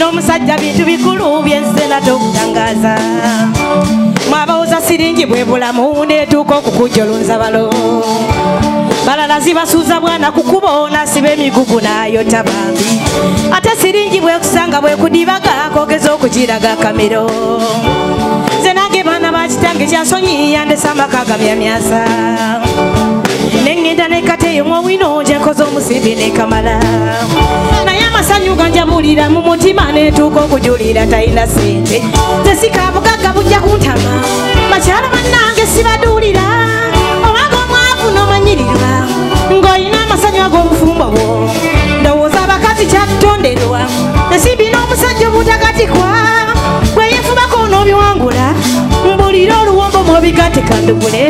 N'omusajja bintu bikulu byenze nate okutangaza. Mwabawuza siringi bwe bulamu neetuuka okukujja olunzabalo. Balala zibasuuza bwana kukubo nasiba emigugu n'ayota bambi. Ate siringi bwekusanga bwekudibaga kogeza okugiraga kamiro. Nze nange baana ba kitange kyansonyi yandesa amaka gamyamyasa. Nengenda nekateyo mwowino gye nkoze omusimbi nekamala. Naye amasanyu ganjabulira mu mutima netuuka okujulira talina ssente. Nze sikabugagga bujja kuntama, bakyala bannange sibaduulira. Obanga omwavu n'omanyirirwa ng'olina amasanyu ag'obufumbo bwo. Ndowooza abakazi kyatutonderwa, ensimbi n'omusajja obutagatikwa. Bwe yeefubako n'obiwangula, mbulira oluwombo mw'obigatika ndugule.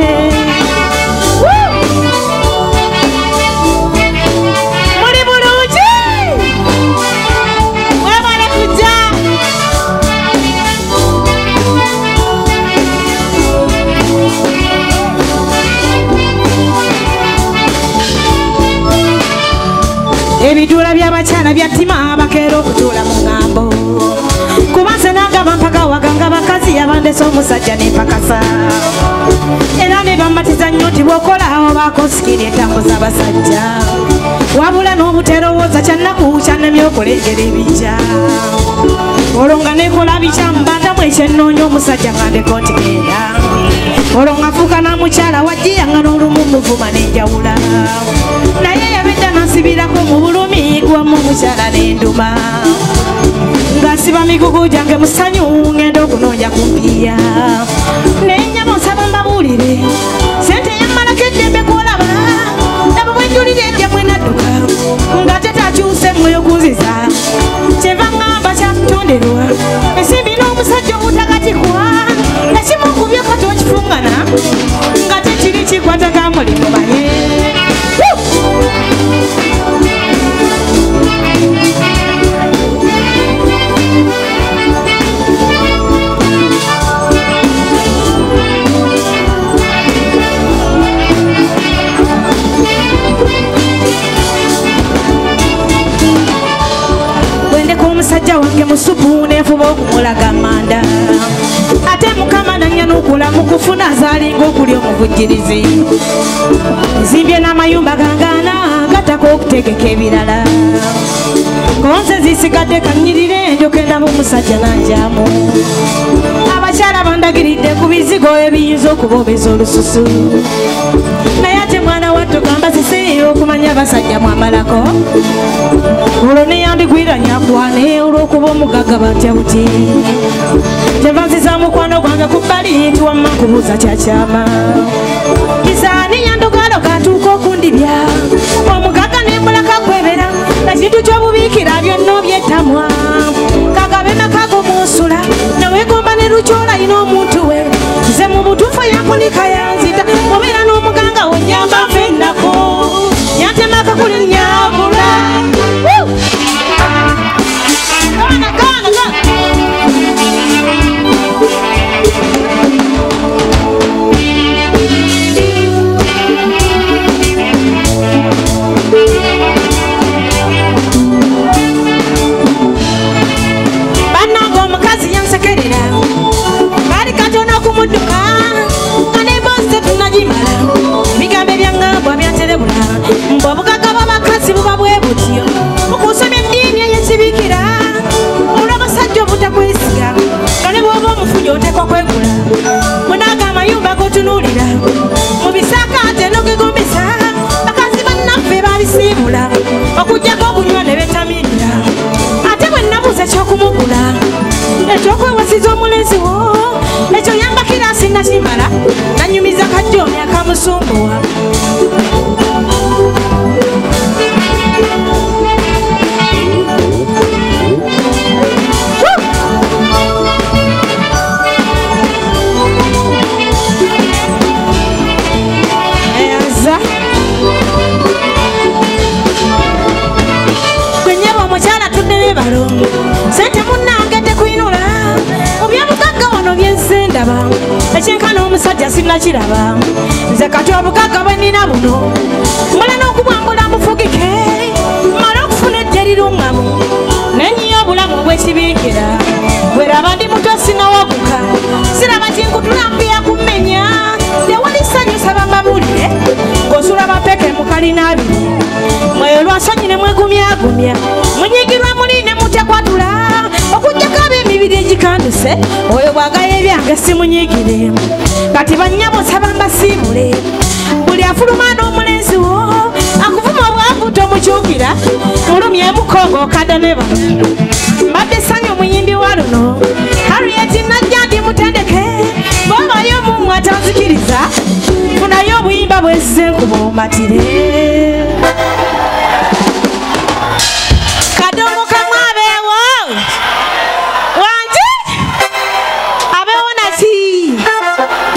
Ebiduula by'abakyala byattima bakeera okutuula mu ŋŋambo. Kuba nze nagamba mpaka waganga bakazi abandese omusajja nempakasa. Era ne bambatiza nnyo nti bw'okola obaako sikiri etambuza abasajja. Wabula n'obuterowooza kyannaku kyannemye okulengera ebijja. Olwo nga nekola bikyamu bandamu ekyennoonya omusajja nga ndeko nti genda. Olwo nga nfuuka na mukyala wajjiya nga n'olumu muvuma n'enjawula. Naye yabedda nansibirako mu bulumi gwamu omukyala n'enduma. Nga nsiba migugu gyange mu ssanyu ngenda okunoonya ku mpiiya. Naye nnyabo nsaba mbabuulire, ssente yammalako eddembe kw'olaba. Ndaba bwe njulira ejja mwe nadduka, ng'ate takyuse mwoyo kunziza. Kyenva ŋŋamba kyakutonderwa, ensimbi n'omusajja obutagatikwa. Ekimu ku byo kati okifungana, nga tekiri kikwataka mulimu manye. Omusajja wange musupu nenfuba okumulaga amanda. Ate Mukama nanyanukula mu kufuna azaalinga okulya omuvujjirizi. Nzimbye n'amayumba gangaana gatako okutegeka ebirala. Konze zisigadde kannyirire ndyoke ndaba omusajja nanjamu. Abakyala bandagiridde ku bizigo ebiyinza okuboobeza olususu. Naye ate mwana wattu gamba sisi okumanya abasajja mwamalako. Olwo neyandigwira nyakwane olw'okuba omugagga batya buti. Kyenva nziza mukwano gwange ku bbali nti wamma nkubuuza kyakyama. Kisaani yandogaloga atuuka okundibya. Omugagga ne mbulako kwebera, ekintu ky'obubiikira byonna obyettamwa. Kagabe maka g'omunsula, neweegomba ne lukyola yina omuntu we. Nze mu butuufu yankunika yanzita, obeera n'omuganga onnyamba nfa ennaku. Yantema akakuli nnyabula. Bannange omukazi yansekerera, kaali katono okumudduka, nga n'emboozi tetunnagimala. Ebigambo ebyaŋŋambwa byanterebula, mbu obugagga bw'abakazi buba bwe butyo. Okusomya eddiini ey'ensibiikira, olw'abasajja obutakwesiga, nga ne bw'oba omufunyi oteekwa kwegula. Munaaga amayumba g'otunuulira, mu bisaakaate n'ogegombesa, bakazi bannaffe babisiibula, okuggyako okunywa ne beetamirira. Ate bwe nabuuza ekyokumugula, ekyokwewasiza omulenzi wo, ekyo yambakira sinnakimala, nanyumiza kajjoomi akamusumbuwa. Gwe nnyabo omukyala tudde balongo, ssente munnange tekuyinula, obyabugagga wano bye nze ndaba, ekyenkana omusajja sinnakiraba. Nze kati obugagga bwe nnina buno, mbala n'okubwambula mbufugike, mmale okufuna ejje eriruŋŋamu, ne nnyiya obulamu bwe bwekibikira bweraba ndi muto sinawaguka siraba kinkutula mpiya kummenya tewali sanyusa bamabulire ng'osula bapeke mu kalina abiri mweyo lwansonyi ne mwegumyagumya munyigirwa muli ne mutekwatula okuggyako ab'emibiri egikanduse oyo bw'agaya ebyange simunyigire kati bannyabo nsaba mbasiibule buli afuluma n'omulenzi wo akuvuma obwavu tomukyukira mulumyemuko ng'okadda ne bano mbadde ssanyu omuyimbi wa luno Harriet najja ndi mutendeke bw'obayo mumwe atanzikiriza funayo obuyimba bwezze nkubuumatire kadongo kamwe abeewo wangi abeewo naki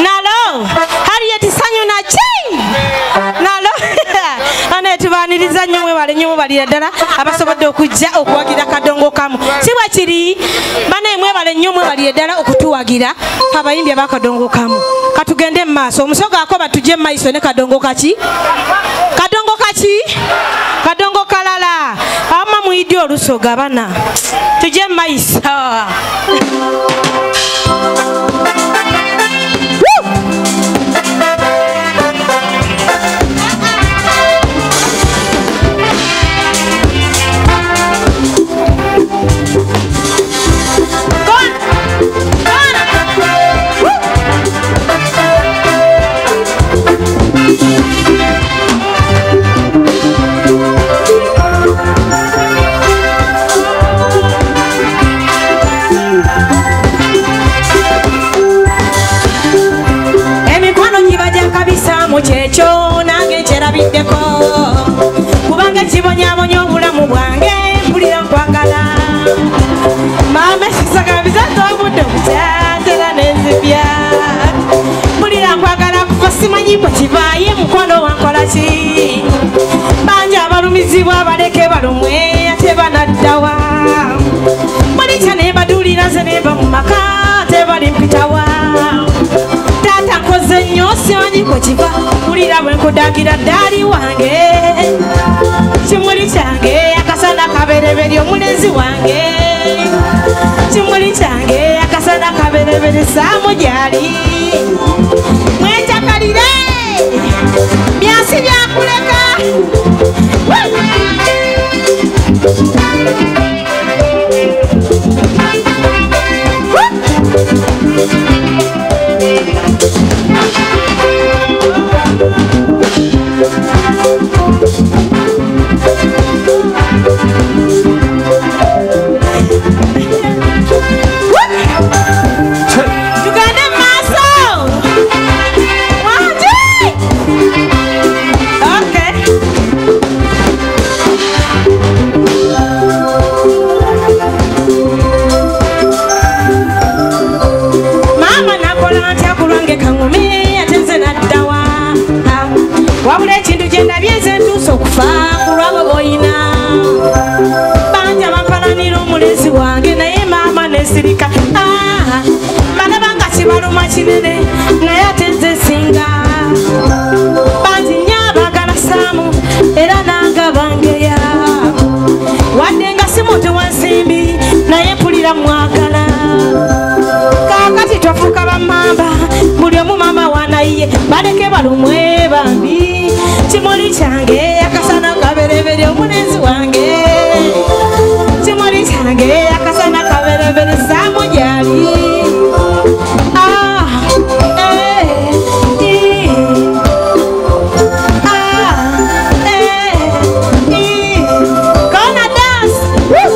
nalo Harriet Ssanyu naki nalo anetubaaniriza nnyo mwebale nnyo mwebalira ddala abasobodde okujja okuwagira kadongo kamu si bwe kiri banaye mwebale nnyo mwebalire ddala okutuwagira abayimbi abakadongo kamu katugende mu maaso omusoga akoba tujje mu maiso ne kadongo kaki kadongo kaki kadongo kalala ama muyidde olusoga bana tujje mu maiso. Kyekyo nange kyerabiddeko kubanga kibonyabonya obulamu bwange mpulira nkwagala maama ekisagabiza tobudde bukyatera nenzibya mpulira nkwagala kuva simanyi bwe kivaaye mukwano wankola ki bangi abalumizibwa baleke balumwe ate banaddawa mulikya ne mbaduulira nze ne nva mu maka ate balimpitawa taata nkoze nnyo simanyi kwe kiva mpulira bwe nkudagira ddaali wange kimuli kyange akasana kabereberye omulenzi wange kimuli kyange akasana kabereberye saamu gyali mwetakalire byansi byakuleka. Tugende maaso. Wangi. Okay. Mama nakola ntya ku lwange kaŋŋumye ate nze naddawa wabula ekintu kye ndabye nze ntuuse okufa ku lwabo b'oyina bangi abampalanira omulenzi wange naye maama nesirika balaba nga kibaluma kinene naye ate nze nsinga bangi nnyo abaagala Saamu era nanga bangeya wadde nga si muntu wa nsimbi naye mpulira mwagala kaakati twafuuka bamamba buli omu maama wanaye baleke balumwe bambi kimuli kyange akasana kabereberye omulenzi wange kimuli kyange akasana kabereberye Saamu gyali. Gonna dance. Woo!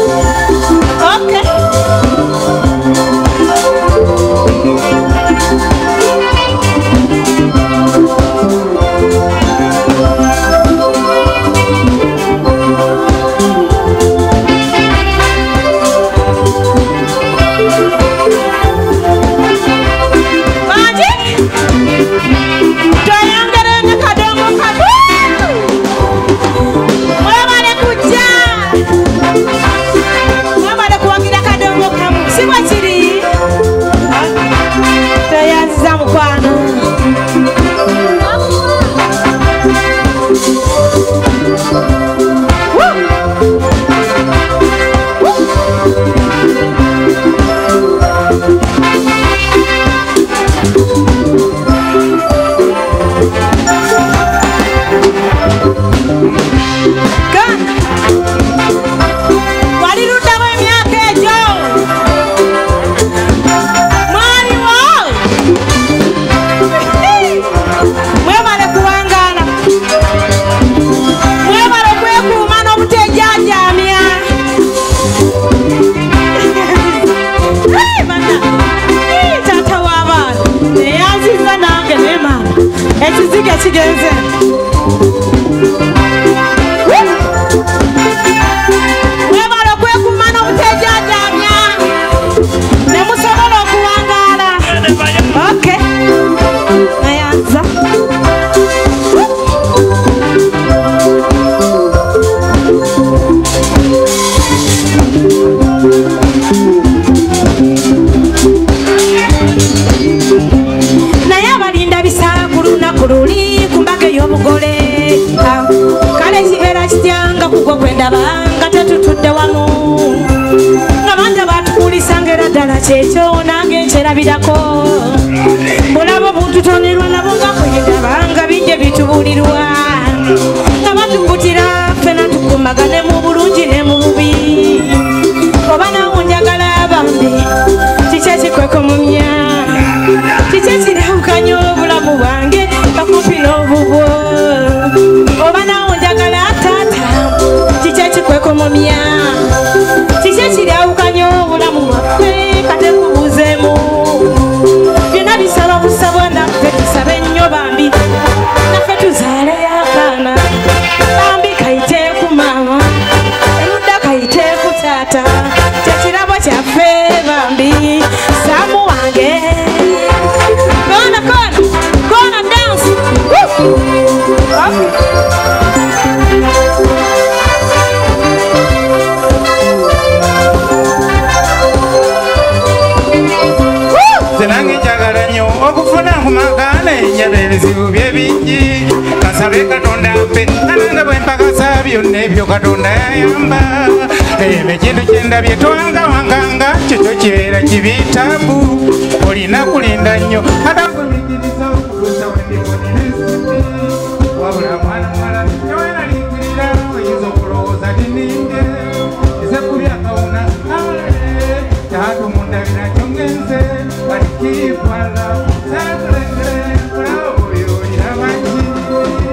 Okay. Kigenze. Mwebale okwekuuma n'obuteejaajaamya ne musobola okuwangaala. Okay. Nayanza. Naye abalinda bisa ku lunaku luli ku mbaga ey'obugole. Kale kibeera kityanga kugwo gwe ndaba nga tetutudde wamu, nga bangi batukulisanga era ddala kyekyo nange nkyerabirako. Bulabo buntutonerwa nabo nga kwendaba nga bingi ebitubulirwa, nga batukutira ffena tukumagane mu bulungi ne mu bubi. Oba nawo njagala bambi, kiki ekikwekomumya, kiki ekirawukanya obulamu bwange bakumpi n'obubwo. Oba nawo njagala taata, kiki ekikwekomumya, kiki ekirawukanya obulamu bwaffe katekubuuzeemu. Byonna bisaba busabwa naffe tusabe nnyo bambi, naffe tuzaale akaana bambi kayite ku maama, erudda kayite ku taata, kyekirabo kyaffe bambi Samu wange. Kona kona kona dance. Woo! Nze nange njagala nnyo okufuna ku maka naye ebizibu bye bingi. Kasabe Katonda mpe nange bwe mpakasa byonna ebyo Katonda yayamba. Ekintu kye ndabye twangawanganga kikyo kibeera kibitabu, olina kulinda nnyo atakunyigiriza okutuusa we ndifunira ensimbi. Wabula mwana muwala teweeraliikirira, oyinza okulowooza tinninge nze kulya kawuna abalale taatu mundabira kyongenze balikiipwala saatulengere kulaba oyo olina bangi.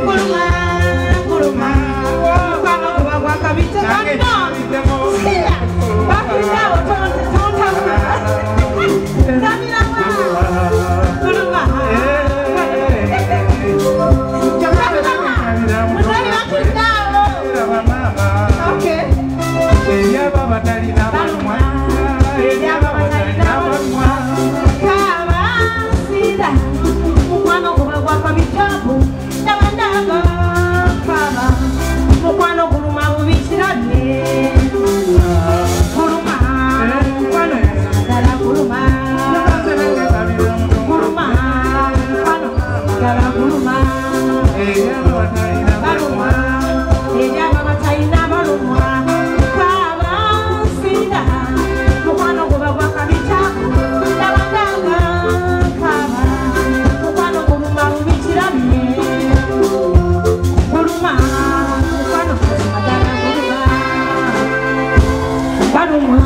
Kuluma kuluma mukwano guba gwa kabi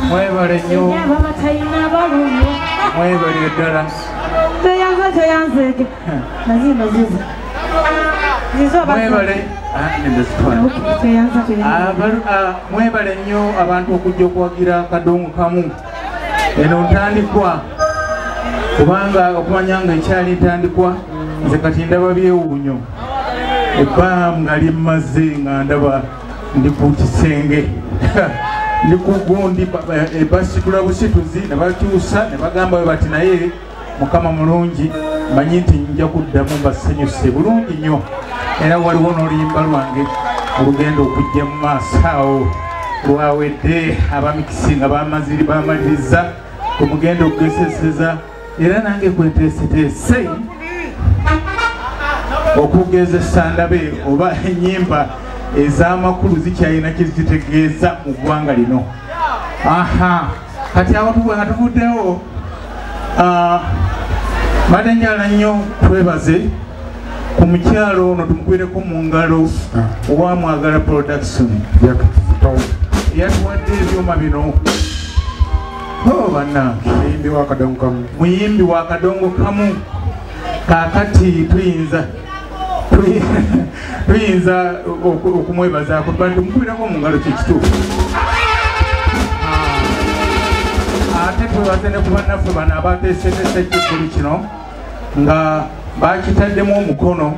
Mwebale nnyo, mwebale ddala. Mwebale nnyo abantu okujja okuwagira Kadongo Kamu. Eno ntandikwa kubanga okumanya nga ekyali ntandikwa nze kati ndaba byewuunyo ebbanga limmaze nga ndaba ndi ku kisenge ndi ku gundi basitula busituzi ne bakyusa ne bagamba bwe bati naye Mukama mulungi manyi nti nja kuddamu mbasanyuse bulungi nnyo. Era waliwo n'oluyimba lwange olugenda okujja mu maaso awo lwawedde abamikisi nga bamaliriza omugenda okugezeseza era nange kweteeseteese okugezesa ndabe oba ennyimba ez'amakulu zikyalina kye zitegeeza mu ggwanga lino. Aha, kati awo nga tuvuddewo mbadde njagala nnyo twebaze ku mukyalo ono tumukubireko mu ngalo owa Mwagala Production yatuwadde ebyuma bino. Bannange, muyimbi wa Kadongo Kamu. Kaakati tuyinza okumwebazaako tumukubirako mu ngalo kyekituufu. Ate twebaze ne ku bannaffe bano abateeseteese ekivvulu kino nga bakitaddemu omukono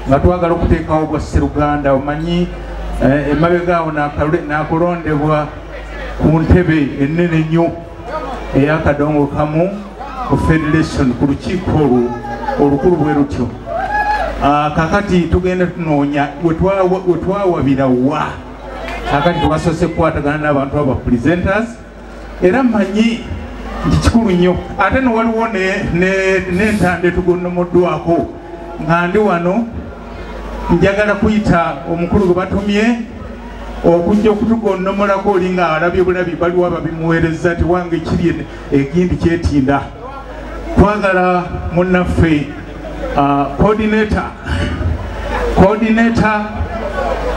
nga twagala okuteekawo bwa sseruganda. Omanyi emabega awo nakulondebwa ku ntebe ennene nnyo ey'akadongo kamu ku federation ku lukiiko olwo olukulu bwe lutyo. Kakati tugenda tunoonya wetwawabira wa. Kakati twasoose kukwatagana n'abantu aba presenters, era mmanyi nti kikulu nnyo. Ate no waliwo n'entanda etugonnomoddwako nga ndi wano njagala kuyita omukulu gwe batumye okujja okutugonnomolako oli nga alabye bulabi, baliwo ababimuweereza ti wange kiri ekindi kyetinda. Twagala munnaffe coordinator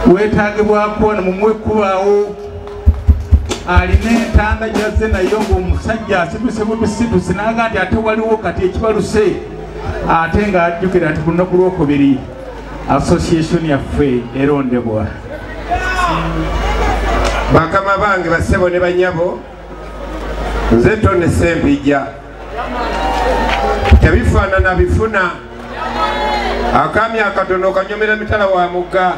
weetaagibwako wano mumuwe kubaawo alina entanda gyazze nayo ng'omusajja asituse bubisitusi n'aga nti ate waliwo kati ekibaluse, ate ng'ajjukira nti ku lunaku lwokubiri association yaffe erondebwa. Bakama bange bassebo ne bannyabo, nze Tony Ssempijja. Tebifaanana bifuna, akaami akatono kanyomera mitala wa mugga,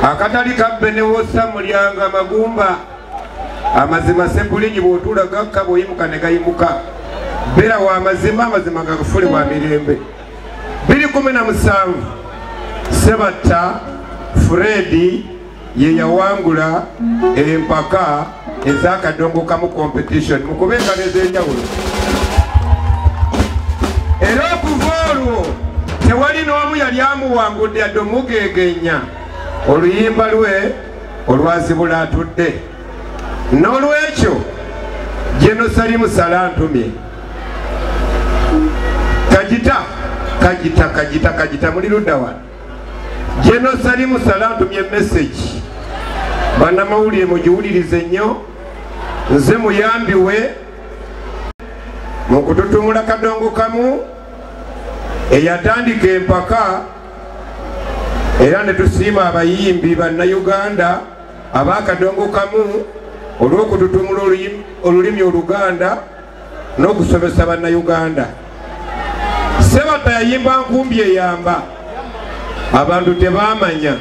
akatali kabbe ne wossa mulyanga amagumba. Amazima sempulinyi bw'otuula gakka, bw'oyimuka ne gayimuka. Beera wa mazima, amazima gakufule wa mirembe. 2017 Ssebatta Fred ye yawangula empaka ez'akadongo kamu competition mukube engalo ez'enjawulo. Era okuva olwo tewali n'omu yali amuwangudde yadde omugeegenya oluyimba lwe olwazibula atudde. N'olwekyo General Salim Saleh antumye kagita kagita kagita kagita muli ludda wano. General Salim Saleh antumye message, bannamawulire mugiwulirize nnyo. Nze muyambi we mu kututumula kadongo kamu eyatandika empaka, era ne tusiima abayimbi bannayuganda ab'akadongo kamu olw'okututumula olulimi Oluganda n'okusomesa bannayuganda. Ssebatta yayimba nkumbi eyamba, abantu tebaamanya.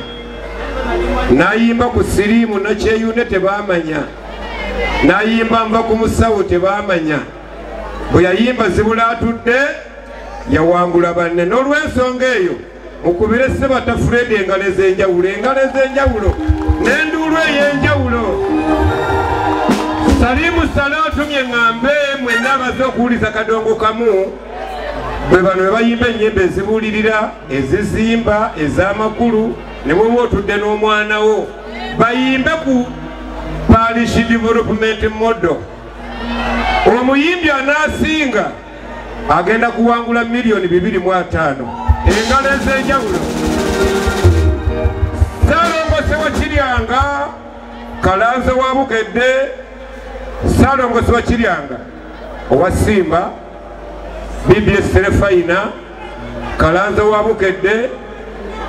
N'ayimba ku siriimu nakyeyune tebaamanya, n'ayimba nva ku musawo tebaamanya. Bwe yayimba zibula atudde yawangula banne. N'olw'ensonga eyo mukubire Ssebatta Fred engalo ez'enjawulo, engalo ez'enjawulo n'enduulu ey'enjawulo. Salimu Saleh atumye ŋŋambe mwenna abaze okuwuliza kadongo kamu, bwe bano bwe bayimba ennyimba ezibuulirira, ezizimba, ez'amakulu, ne bw'oba otudde n'omwana wo bayimbe ku Parish Development Model. Omuyimbi anaasinga agenda kuwangula 2,025,000. Engalo ez'enjawulo. Ssaalongo Ssewakiryanga Kalanze wa Bukedde, Ssaalongo Ssewakiryanga owa Simba, BBS Terefayina, Kalanze wa Bukedde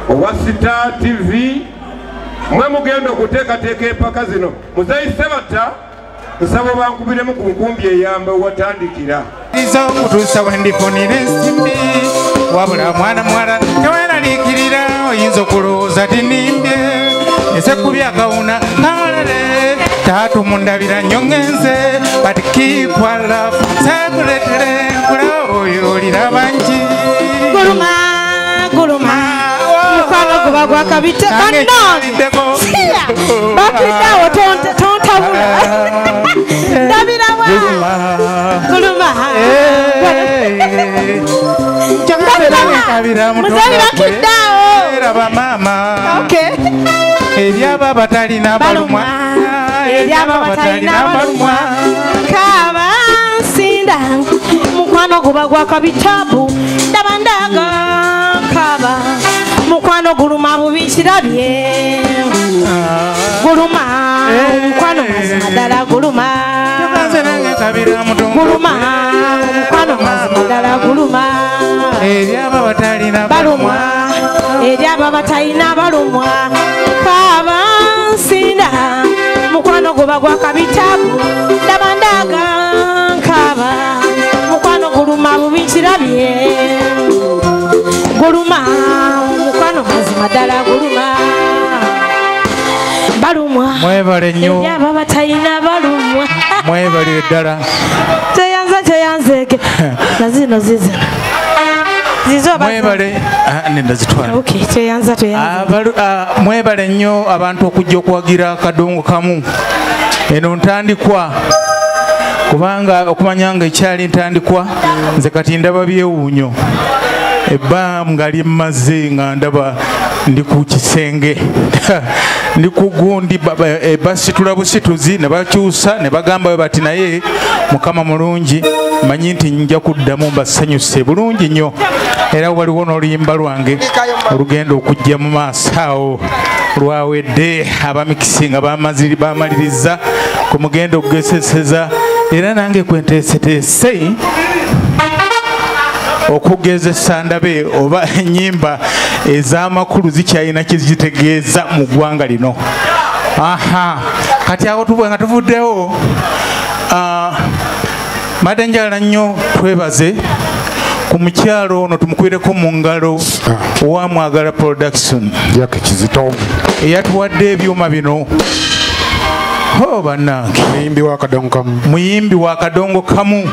owa Star TV, mwe mugenda okuteekateeka empaka zino. Muzeeyi Ssebatta nsaba bankubiremu ku nkumbi eyamba watandikira. Okutuusa we ndifunira ensimbi, wabula mwana muwala teweeraliikirira, oyinza okulowooza tinimbye esekubya akawuna kalale taatu mundabira nnyo ngenze, but keep our love sekuletere nkulaba oyo oliraba nki. Guluma guluma mukwano guba gwakabite kanno batuddeawo tontabula ndabirawa guluma muzeeyi bakiddeawo eraba maama eryabo abatalina balumwa, eryabo abatalina balumwa. Kaba nsinda mukwano guba gwakabitabu ndaba ndaga kaba mukwano guluma bubi kirabye guluma mukwano mazima ddala guluma guluma mukwano mazima ddala guluma eryabo abatalina balumwa, eryabo abatalina balumwa. Kaba nsinda mukwano guba gwakabitabu ndaba ndaga nkaba mukwano guluma bubi kirabye guluma mukwano Amadala guluma balumwa. Mwebale nnyo. Aba batayina balumwa. Mwebale ddala. Teyanza teyanzeke. Nazino zizi. Zizo mwebale nenda zitwala. Okay, teyanza teyanza. Mwebale nnyo abantu okujja okuwagira Kadongo Kamu. Eno ntandikwa kubanga okumanya nga ekyali ntandikwa nze kati ndaba byewuunyo. Ebbanga limmaze nga ndaba ndi ku kisenge ndi ku gundi basitula busituzi ne bakyusa ne bagamba bati naye Mukama mulungi manyi nti nja kuddamu mbasanyuse bulungi nnyo. Era waliwo n'oluyimba lwange olugenda okujja mu maaso awo lwawedde abamikisi nga bamaliriza ku mugendo okugeseseza era nange kwenteeseteese okugezesa ndabe oba ennyimba ez'amakulu zikyalina kye zitegeeza mu ggwanga lino. Aha, kati awo nga tuvuddewo mbadde njagala nnyo twebaze ku mukyalo ono tumukwireko mu ngalo owa Mwagala Production Jack Kizito eyatuwadde ebyuma bino. Ho bannange, muyimbi wa Kadongo Kamu, muyimbi wa Kadongo Kamu.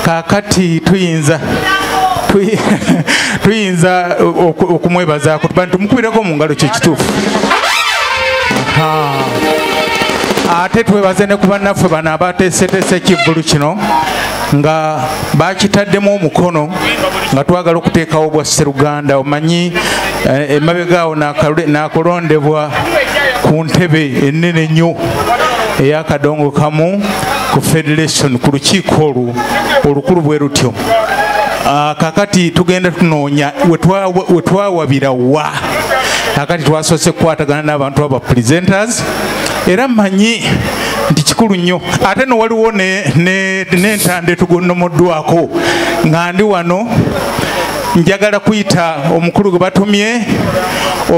Kaakati tuyinza okumwebazaako tumukubireko mu ngalo kye kituufu. Ate twebaze ne ku bannaffe bano abateeseteese ekivvulu kino nga bakitaddemu omukono nga twagala okuteekawo bwa Sseruganda. Omanyi emabega awo n'akulondebwa ku ntebe ennene ennyo eya Kadongo Kamu ku federation ku lukiiko olwo olukulu bwe lutyo. Kakati tugenda tunoonya wetwawabira wa. Kakati twasoose kukwatagana n'abantu aba presenters era mmanyi nti kikulu nnyo. Ate no waliwo n'entanda etugonnomoddwako nga ndi wano njagala kuyita omukulu gwe batumye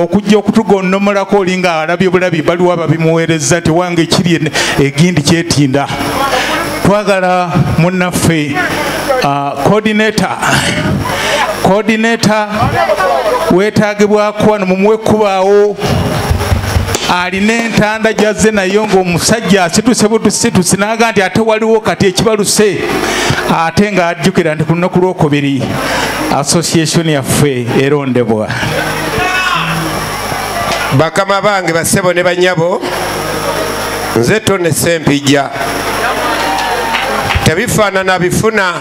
okujja okutugonnomolako oli nga alabye bulabi baliwo ababimuweereza nti wange ekiri egindi kyetinda. Twagala munnaffe coordinator weetaagibwako wano mumuwe kubaawo alina entanda gy'azze nayo ng'omusajja asituse butusitusi n'aga nti ate waliwo kati ekibaluse ate ng'ajjukira nti ku lunaku lwokubiri association yaffe erondebwa. Bakama bange bassebo ne bannyabo, nze Tone Ssempijja. Tebifaanana bifuna.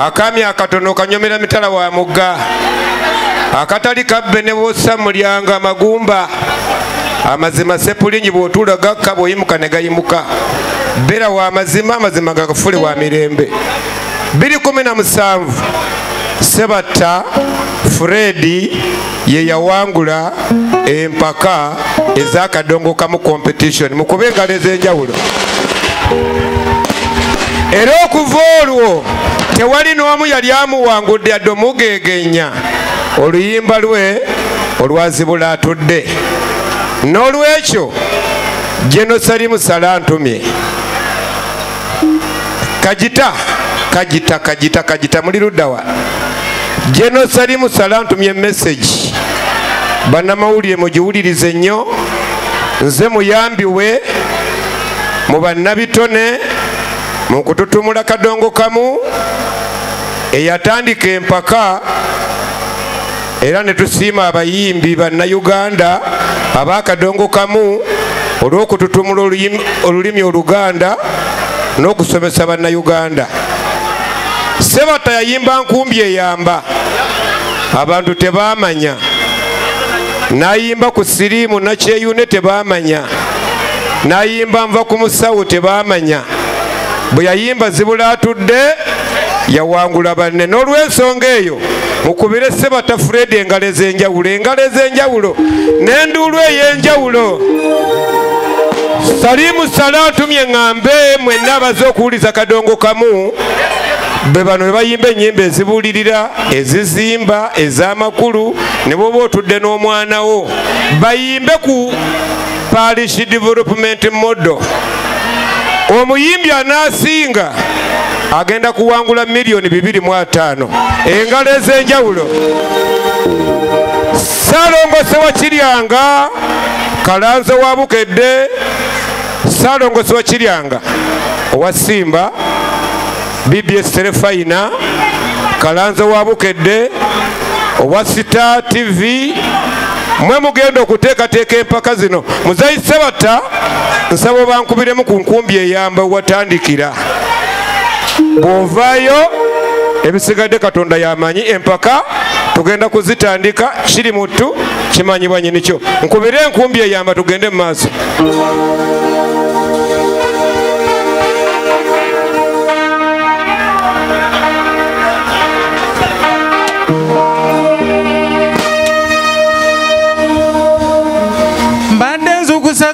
Akaami akatono kanyomera mitala wa mugga. Akatali kabbe ne bw'ossa mulyango amagumba. Amazima sepulingi bw'otuula gakka bw'oyimuka ne gayimuka. Beera wa mazima, amazima gakufule wa mirembe. 2017 Sebatta Fredi ye yawangula empaka ez'Akadongo Kamu competition. Mukube engalo ez'enjawulo. Era okuva olwo tewali n'omu yali amuwangudde yadde omugeegenya oluyimba lwe olwazibula atudde. N'olwekyo General Salim Saleh antumye Kagita kagita kagita kagita muli ludda wa. General Salim Saleh antumye message, bannamawulire mugiwulirize nnyo. Nze muyambi we mu bannabitone mu kututumula Kadongo Kamu eyatandika empaka era ne tusiima abayimbi bannayuganda ab'Akadongo Kamu olw'okututumula olulimi Oluganda n'okusomesa bannayuganda. Sebatta yayimba nkumbi eyamba abantu tebaamanya, n'ayimba ku siriimu nakyeyune tebaamanya, n'ayimba nva ku musawo tebaamanya. Bwe yayimba zibula atudde yawangula banne. N'olw'ensonga eyo mukubire Sebatta Fred engalo ez'enjawulo, engalo ez'enjawulo n'enduulu ey'enjawulo. Salimu Saleh antumye ŋŋambe mwenna abaze okuwuliza Kadongo Kamu be bano be bayimba ennyimba ezibuulirira, ezizimba, ez'amakulu ne bw'oba otudde n'omwana wo bayimbe ku Parish Development Model. Omuyimbi anaasinga agenda kuwangula 2,025,000. Engalo ez'enjawulo. Ssalongo Ssewakiryanga Kalanze wa Bukedde, Ssalongo Ssewakiryanga owa Simba, BBS Terefayina, Kalanze wa Bukedde owa Star TV, mwe mugenda okuteekateeka empaka zino. Muzeeyi Ssebatta nsaba obankubiremu ku nkumbi eyamba watandikira. Bw'ovaayo ebisigadde Katonda y'amanyi. Empaka tugenda kuzitandika, kiri mutu kimanyibwa nnyini kyo. Nkubire enkumbi eyamba tugende mu maaso.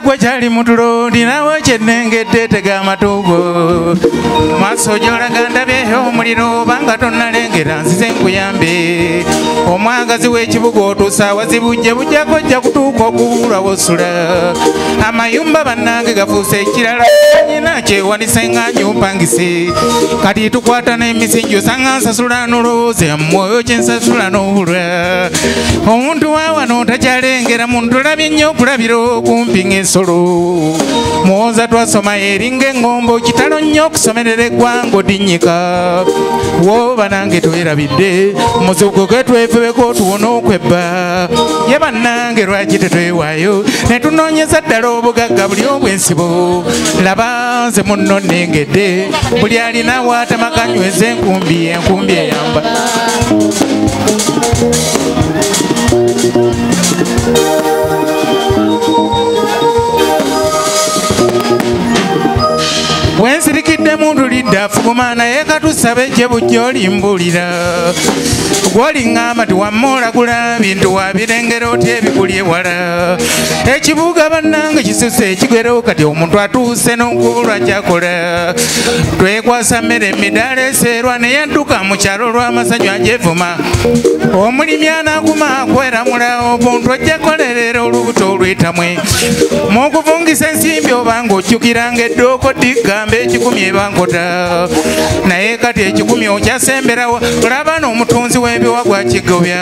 Gwe kyali mutulo ndinawo kyenengedde tega amatugo maaso gy'olaga ndabyeyo omuliro obanga tonnalengera nzize nkuyambe omwagazi w'ekibuga otuusa awazibu gye bujjako ojja kutuuka okubulwa wosula amayumba bannange gafuuse ekirala nyina kyewanise nga njumpangise kati tukwata n'emisingi osanga nsasula n'olowooza mwoyo kyensasula n'obulwa omuntu wa wano takyalengera muntu olabye nnyo okulabira okumpi ng'ensolo muwoza twasoma eringa engombo kitalo nnyo okusomerera eggwanga odinnyika woba nange twerabidde muzuukuke twefebeko tuwone okwebba ye bannange lwaki tetwewaayo ne tunoonyeza ddala obugagga buli obw'ensibo laba nze munno nnengedde buli alina waatamakanyweeza enkumbi enkumbi eyamba. Wensirikidde muntu lidda afuguma naye katusabe gye bujja olimbuulira gw'oliŋŋamba ti wamma olagula bintu wabirengera otya ebikuli ewala ekibuga bannange kisuse ekigwero kati omuntu atuuse n'okubulwa kyakola twekwasa mmere emidaala eseerwa naye adduka mu kyalo lw'amasanyu agyevuma omulimi anaaguma akweramula obuntu ojja kolerera olubuto olwetamwe mu kuvungisa ensimbi obanga ojjukiranga eddooko ddigamba ekikumi ebankota naye kati ekikumi okyasemberawo olaba n'omutunzi w'ebiwa gwakigobya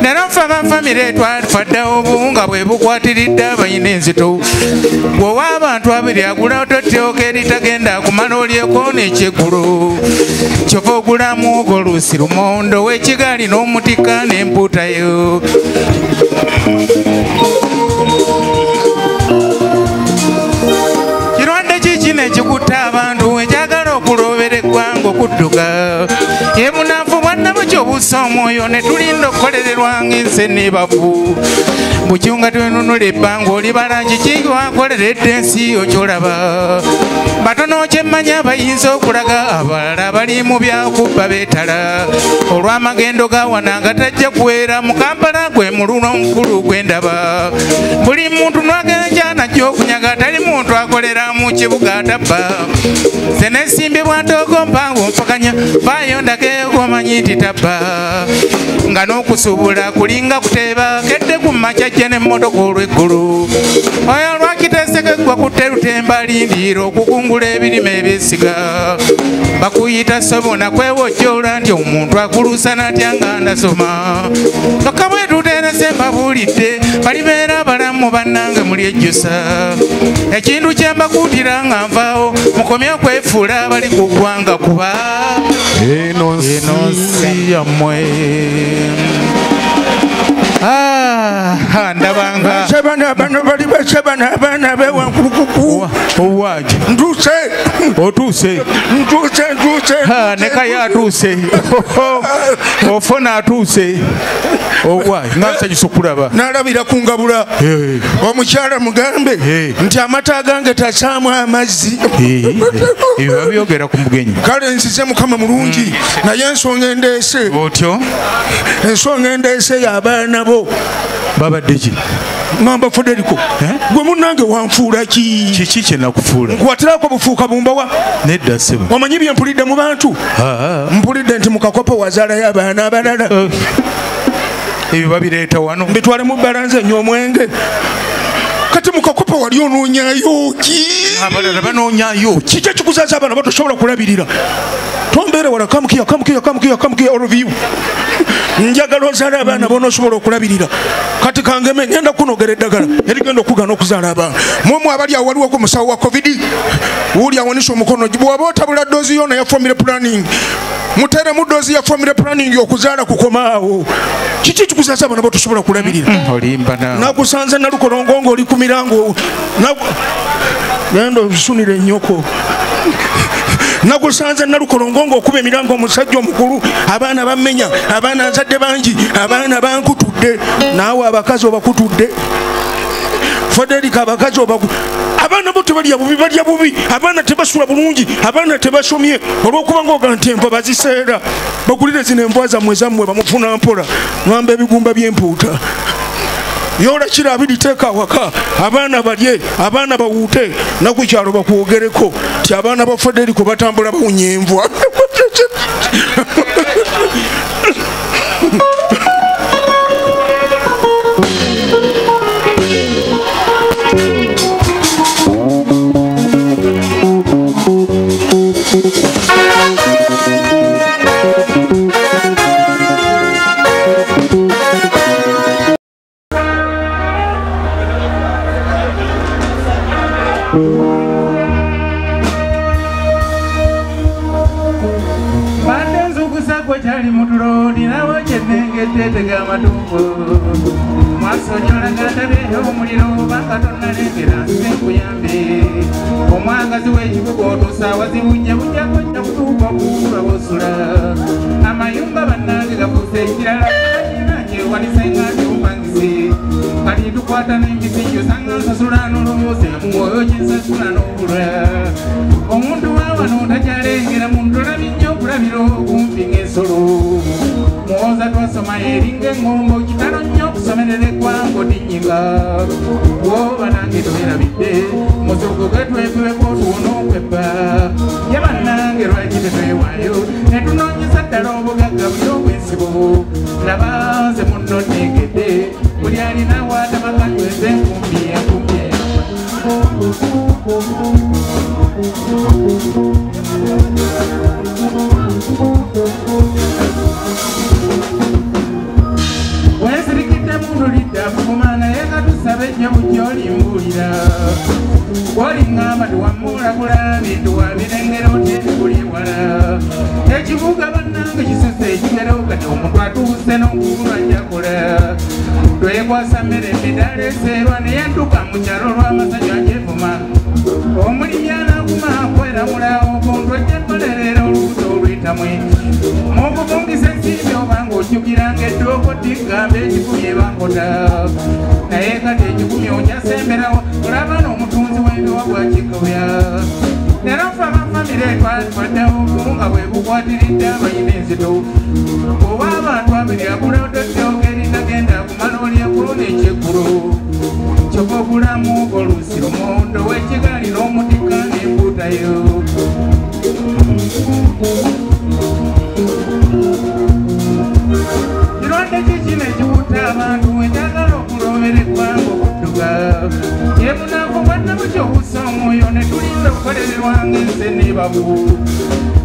leero nfe abafamire twafa dda obuwunga bwe bukwatiridde abalina enzito bw'owa abantu abiri agula otottyoka eritagenda kumala olyeko n'ekyeggulo kyova ogulamu ogwoluusi lumondo w'ekigaali n'omutika n'empuutayo. Kirwadde kino ekikutta abantu ekyagala okulobera eggwanga okudduka ye bunafu bwannabwe kyobussa omwoyo ne tulinda okukolererwa ng'ensi eneebavu bukyunga twenunula ebbanga olibala kiki wakoleredde ensi okyolaba batono kyemmanya bayinza okulaga abalala bali mu byakubba beetala olw'amagendo ga wano agatajja kuwera mu Kampala gwe muluno omukulu gwe ndaba buli muntu nwagenda najja okunyaga tali muntu akolera mu kibuga atabba nze nesimbye bwantoogo mpanvu mpakanya vaayo ndageyo omanyi nti tabba nga n'okusuubula kulinga kuteeba kedde ku makya jje n'emmotoka olw'eggulu oyo lwakiteesekeggwa kutte lutemba lindiira okukungula ebirime ebyesiga bakuyita sobona kwewojjoola nti omuntu akuluusana atya nga ndasoma kyokka bwe tuterese mbabuulidde balibeera abalamu bannange mulyejjusa ekintu kye mbakuutira nga nvaawo mukomye okwefuula abali ku ggwanga kuba eno nsi yammwe. Ndabanga bano bali basabana abaana bewankulukuku owaje ntuuse otuuse ntuuse ntuuse nekayo atuuse ofona atuuse owaje nga nsanyusa okulaba nalabira ku ngabula omukyala mugambe nti amata gange tasaamu amazzi ebyo babyogera ku mugenyi kale nzize Mukama mulungi naye ensonga endeese otyo ensonga endeese y'abaana bo babadde ki ngamba Federico gwe munnange wanfuula ki kiki kye nakufuula nkwatirako bufuuka bumbawa nedda ssebo omanyi bye mpulidde mu bantu mpulidde nti mu kakopo wazaalayo abaana abalala ebyo babireeta wano mbitwale mu bbalanza enyo omwenge Kati mukakopa wali onoonyayo ki? Abalala banoonyayo ki? Kiki ekikuzaza abaana batosobola kulabirira? Tombeere wala, come here, come here, come here, come here, all of you. Njagala ozaale abaana b'onoosobola okulabirira. Kati kangeme ngenda kunogera eddagala erigenda okugaana okuzaala abaana. Mwemwe abali awo waliwo ku musawo wa COVID, wuuli awanise omukono, bw'oba otabula ddoozi yo naye family planning. Muteeremu ddoozi ya family planning okuzaala kukomaawo. Kiki ekikuzaza abaana b'otosobola kulabirira? Olimba naawe. Nakusanze Nalukolongo ng'oli ku mirango. Genda osunire ennyoko. Nakusanze Nalukolongo ng'okuba emirango omusajja omukulu, abaana bammenya, abaana nzadde bangi, abaana bankutudde, naawe abakazi obakutudde. Federica abakazi abaana bo tebalya bubi, balya bubi, abaana tebasula bulungi, abaana tebasomye, olw'okuba ng'oga nti enva baziseera, bagulire zino enva zammwe zammwe bamufuna mpola, ŋŋamba ebigumba by'empuuta. Yola kira abiri teeka awaka, abaana balye, abaana bawuute, naku kyalo bakwogereko ti abaana ba Federico batambula bawunya envwa. Omwagazi w'ekibuga otuusa wazibu nnyo bujjako nja kutuuka okuwulwa bw'osula. Amayumba bannange gafuuse ekirala, kyewanise nga ky'ompangise. Kati tukwata n'emiti gy'osanga nsasula n'olowooza mu mwoyo kye nsasula n'obulwa. Omuntu wa wano takyalengera muntu olabye nnyo okulabira okumpi ng'ensolo. Muwoza twasoma eringa eŋŋombo, kitalo nnyo okusomerera eggwanga otinyiga. Bw'oba nange towerabidde, muzuuku getwekuweko tuwone okwebba. Ye bannange lwaki tetwewaayo, ne tunoonyeza ddala obugagga buli obw'ensibo. Laba nze munno nneegedde, buli alina w'atabaka nyweze enkumbi enkumbi eyamba. Wensirikidde muntu lidda afuluma naye katusabe nnyo bujja olimbuulira. Bw'oliŋŋamba tiwammuulagula bintu wabirengera otya ebikuli ewala. Ekibuga bannange kisuse ekigero kati omuntu atuuse n'okubulwa gy'akola. Twekwasa mmere emidaala eseerwa naye ntuuka mu kyalo olw'amasajja agyevuma. Omulimi anaaguma akweramula omuntu ojja kkolerera olubuto olwetamwe. Mukuvungisa ensimbi obanga ojjukiranga eddooko tigamba ekikumi ebankota. Naye kati ekikumi okyasemberawo olaba n'omutunzi w'ebiwa bwakikobya. Leero ffe abafamire twaddawo nga bwe bukwatiridde abalina enzito. Oba abantu abiri akulododdewo eritagenda kumala olyekulu n'ekyeggulo. Kyokka obulamu oluusi lumondo w'ekigaali n'omutikka n'embuutayo. Kirwadde ki kino ekikutte abantu ekyagala okulobera eggwanga okudduka? Kyebunafu bwannamu obussa omwoyo ne tulinda okukolererwa ng'ensi n'ebabu.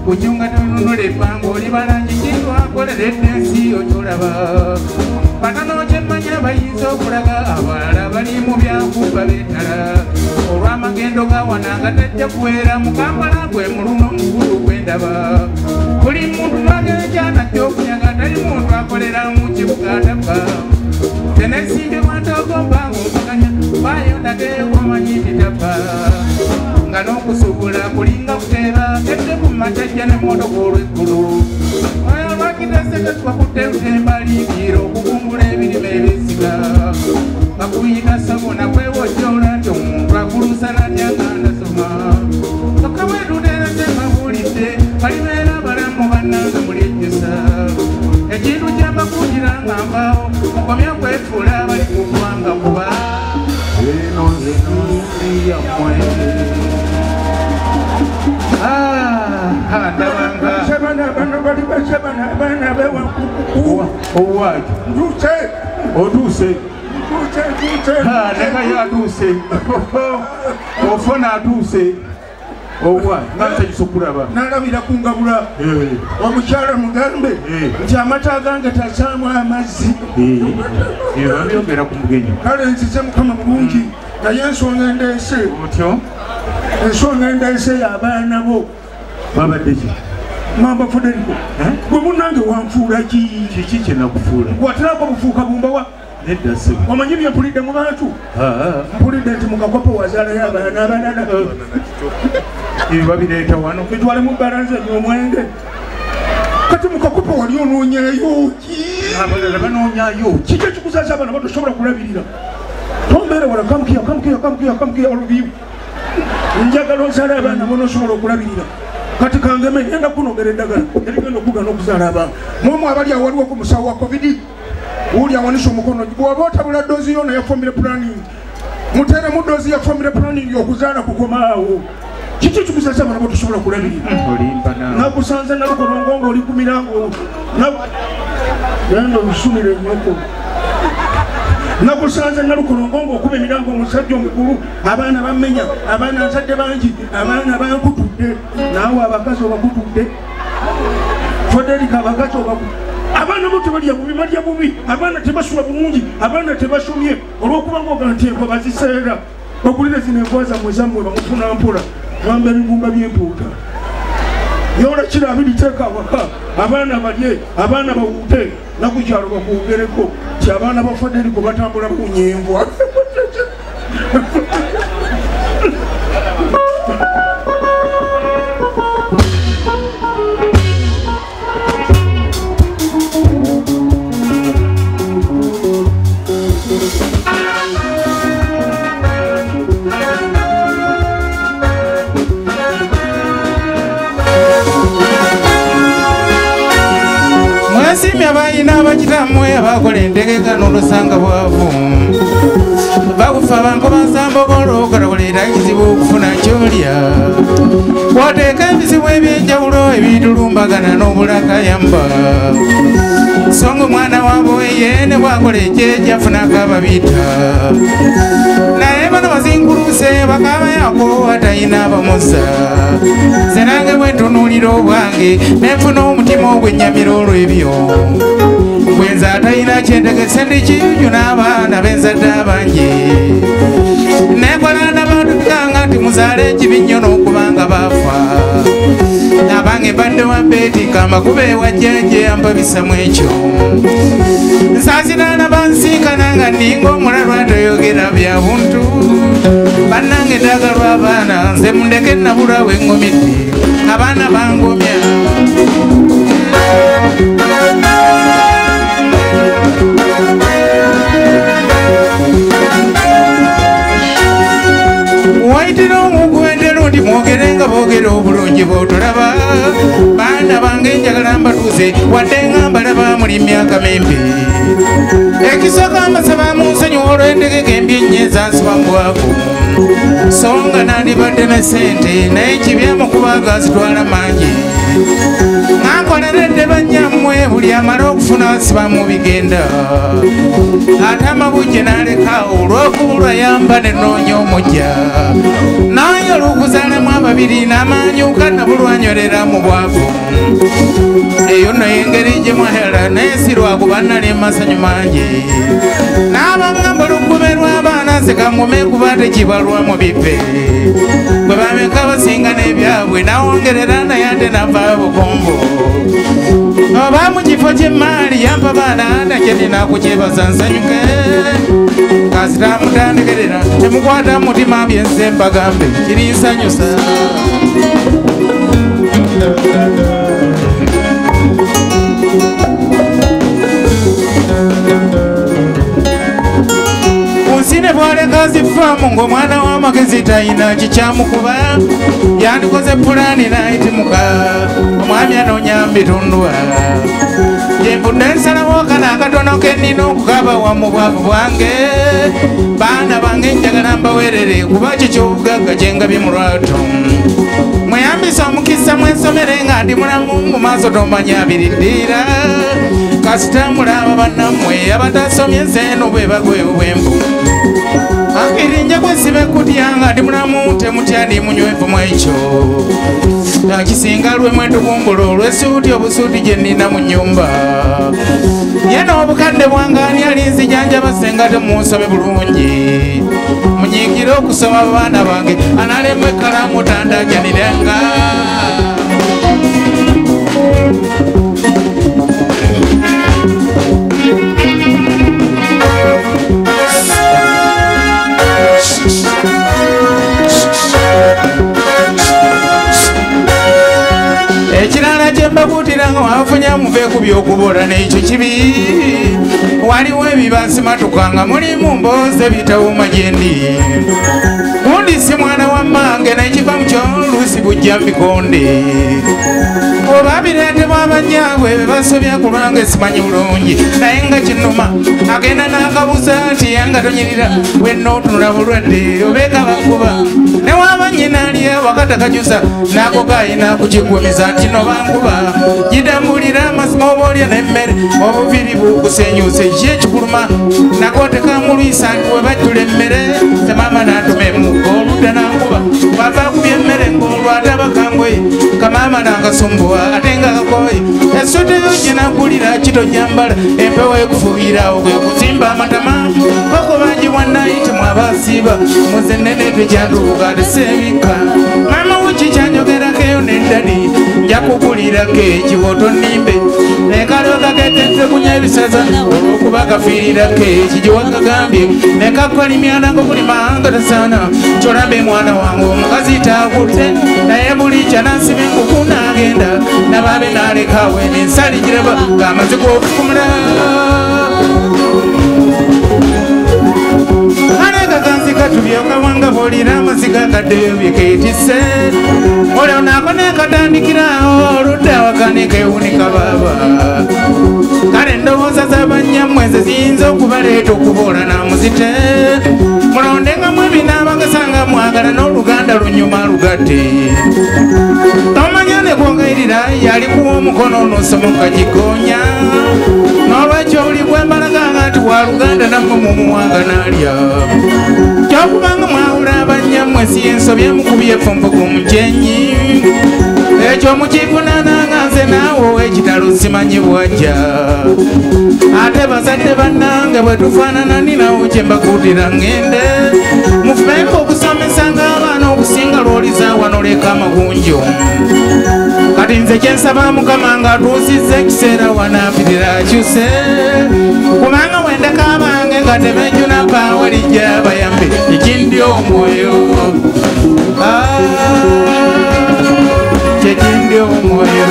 Kukyunga tonunula ebbanga olibala kiki lwakoleredde ensi okyolaba. Batono kye mmanyi bayinza okulaga abalala bali mu byakuba beetala. Olw'amagendo ga wano agatajja kuweera mu Kampala gwe muluno omukulu gwe ndaba. Buli muntu lwagerekyanajja okunyaga tali muntu akolera mu kibuga atabba. Tenensimbi bw'atogomba ng'ompakanya waayo ndageyo omanyi nti tabba. Nga n'okusuubula kulinga kuteeba kedde ku makyajja n'emmotoka olw'eggulu. Oyo lwakiteesekezebwa kutte lutemba liigiira okukumbula ebirime ebyesiga. Bakuyita ssabo nakwewojjoola nti omuntu akulusa natya nga ndasoma. Kyokka bwe tuteerese mbabuulidde balibeera abalamu bannange mulyejjusa. Ekintu kyambakuutira nga nvaawo mukomye okwefuula abali ku ggwanga kuba eno nsi yammwe. Owaaki otuuse. Nekayo atuuse. Ofona atuuse. Owa, nsanyuse okulaba. Nalabira ku ngabula. Omukyala mugambe nti amata agange tasaamu amazzi. Babyogera ku mugenyi. Kale nzize Mukama mulungi, naye ensonga endeese. Otyo? Ensonga endeese y'abaana bo. Babadde ki? Mamba Federico. Gwe munnange wanfuula ki? Kiki kye nakufuula? Gwaterako bufuuka bumbawa. Nedda ssebo. Omanyi bye mpulidde mu bantu? Mpulidde nti mu kakopo wazaalayo abaana abalala. Ebyo babireeta wano. Bitwale mu bbalanza n'omwenge. Kati mu kakopo wali onoonyayo ki? Abalala banoonyayo ki? Kiki ekikuzaza abaana batosobola kulabirira? Tombeera wala, come here, come here, come here, come here, all of you. Njagala ozaale abaana bonosobola okulabirira. Kati kangeme ngenda kunogera eddagala erigenda okugaana okuzaala abaana. Mwomu abali awaliwo ku musawo wa COVID, wuli awanise omukono. Bw'oba otabula ddoozi yo naye family planning, muteeremu ddoozi ya family planning okuzaala kukomaawo. Kiki ekikuzaza abaana botosobola kulabirira? Nakusanze Nalukolongo ng'oli ku mirango. Genda olusumire ennyoko. Nakusanze Nalukolongo ng'okuba emirango omusajja omukulu, abaana bamenya, abaana nzadde bangi, abaana bankutudde, naawe abakazi obakutudde. Federico abakazi obakutudde. Abaana bo tebalya bubi, balya bubi, abaana tebasula bulungi, abaana tebasomye, olw'okuba ng'oga nti enva baziseera. Okulira zino enva zammwe zammwe bamufuna mpola, bamba ebibumba by'empuuta. Yola kiro abiri teeka awaka, abaana balye, abaana bawuute, nakukyalo bakwogereko ti abaana ba Federico batambula bunyenvwa. Mwasimya balina abakitammwe abakola entegeka n'olusanga bwavu. Bakufa bankoba nsambo olwokalabulira kizibu okufuna ky'olya. Wateeka ebizibu eby'enjawulo ebitulumbagana n'obulakayamba. So nga omwana waabwe ye ne bw'akola ekyejo afunako ababiyita. Naye bano bazinkuluse bakabayako atalina abamusa. Nze nange bwe ntunuulira obwange ne nfuna omutima ogw'ennyamira olw'ebyo. Bwe nze atalina kyentegese ndi kiyuju n'abaana be nzadde abangi. Nekola n'abantu bikanga nti muzaale ekibi nnyo n'okuba nga baafa. Abange mbadde wa bbeeti kamba ewa jjajja yampabisa mu ekyo. Nsaasira n'abansinkana nga nninga omulalu atoyogera bya buntu. Bannange ndaagalwa abaana nze mundeke nabulwa we ŋŋumidde. Abaana bangomya. Wayitira omukwendero nti mwogere nga boogera obulungi bw'otolaba. Baana bange njagala mbatuuse wadde nga mbalaba muli myaka mimpi. Ekisooka mbasaba munsonyiwe olw'entegeka embi ennyo ezansiba mu bwavu. So nga nandibadde ne ssente naye kibyamu kubanga zitwala mangi. Mwakoleredde bannyammwe buli amala okufuna nsiba mu bigenda. Ate amabujje n'aleka olw'okubulwa yamba ne nnoonya omujja. Naye olw'okuzaalamu ababiri n'amaanyuka nabulwanyolera mu bwavu. Eyo nno y'engeri gye mwahera naye si lwakuba nali masanyu mangi. N'abangamba oluggume lw'abaana nze kangume kuba tekibalwa mu bipe. Bwe bameka basinga n'ebyabwe nawongerera naye ate nava bukombo. Oba mu kifo ky'emmaali yampa baana nakye nina kukyebaza nsanyuke. Kasita mutandekerera temukwata mutima bye nze mbagambe kirinsanyusa. Ku nsi ne bwaleka zifaamu ng'omwana w'amagezi talina kikyamukuba. Yandikoze pulaani n'ayitimuka omwami anoonya mbitundwa. Gye nvudde nsalawo kano akatono ke nnina okukabawa mu bwavu bwange. Baana bange njagala mbaweerere kuba kyo ky'obugagga kye ngabye mu lwatu. Mweyambise omukisa mwesomere nga ndi mulamu mu maaso tomanya biriddiira. Kasita mulaba bannammwe abatasomye ensi eno bwe bagwa obwembu. Akirinja kwesiba kutya nga ndi mulamu temutya ndi munywevu mu ekyo. Kisinga lwe mwetugumbula olw'essuuti obusuuti gye nnina mu nnyumba. Ye n'obukadde bwange ani alinzijanjaba senga temunsome bulungi. Munyiikire okusoma baana bange analemwa ekkalaamu tandajaniranga. Ekirala kye mbakuutira nga wafunye muve ku by'okubola n'ekyo kibi. Waliwo ebibansimatuka nga mulimu mboozi ebitawuuma gye ndi. Gundi si mwana wa mmange n'ekiva mu kyoluusi bujja mbikonde. Oba bireetebwa abannyaabwe be basobya ku lwange simanyi bulungi. Naye nga kinnuma agenda n'akabuza nti ye nga tonyirira wenna otunula bulwadde obeeka bakuba. Ne waba nnyina ali awaka takajusa n'ako kayina kukigumiza nti no bankuba. Gidambulira amazima oba olya n'emmere obuviiri bukusenyuuse ki ekikuluma. Nako tekamulwisa nti we bajjula emmere se maama n'atuma emugga oludda n'ankuba. Bw'ava akubye emmere ng'olwo ate abakangoye kamaama n'akasumbuwa ate nga kakoye. Essuuti yo gye nakulira kitojambala empewo ekufuuyirawo kwe kuzimba amatama. Koko bangi bwannayiti mwabasiiba muze nnene tekyantuuka teseebikka. Maama wo kikyanjogerako eyo n'eddadi nja kukulirako ekiwo tonnimbe. Nekaliwo kaketente kunya ebisaza olw'okuba kafiirirako ekigiwa kagambye. Nekakolimya nako kulima nga tasaana kyolambe mwana wange omukazi taakutte. Naye buli kyanansiba enkuku n'agenda nababe n'alekawo ensali giraba ng'amaze gw'okukumula. Kaganzi katubye okawanga bw'olira amaziga kaddeyo bye keetisse. Olwo nako nekatandikirawo oludda awaka ne keewunika baaba. Kale endowooza z'abannyammwe ze ziyinza okubaleeta okuboola namuzite. Mulondengamu ebinaabagasanga mwagala n'oluganda lunyuma lugatte. Tomanya ne kwongayirira yalikuwa omukono n'osomoka gigonya. N'olwekyo oli bwembalaganga nti wa luganda nammwe mumuwanga n'alya. Kyokubanga mwawula abannyammwe si ensobi emukubye effumvu ku mukyenyi. Ekyo mukivunaananga nze naawe ow'ekitalo simanyi bw'ajja. Ate bazadde bannange bwe tufaanana ninawo kye mbakuutira ŋŋende. Mufubeko okusomesanga abaana okusinga lw'oliza wano leka amagunju. Kati nze kye nsaba Mukama ng'atuusizza ekiseera wanampitira akyuse. Kubanga wendeka abange nga tebejjuna mpaawo lijja bayambe ekindi omwoyo. Kyekindi omwoyo.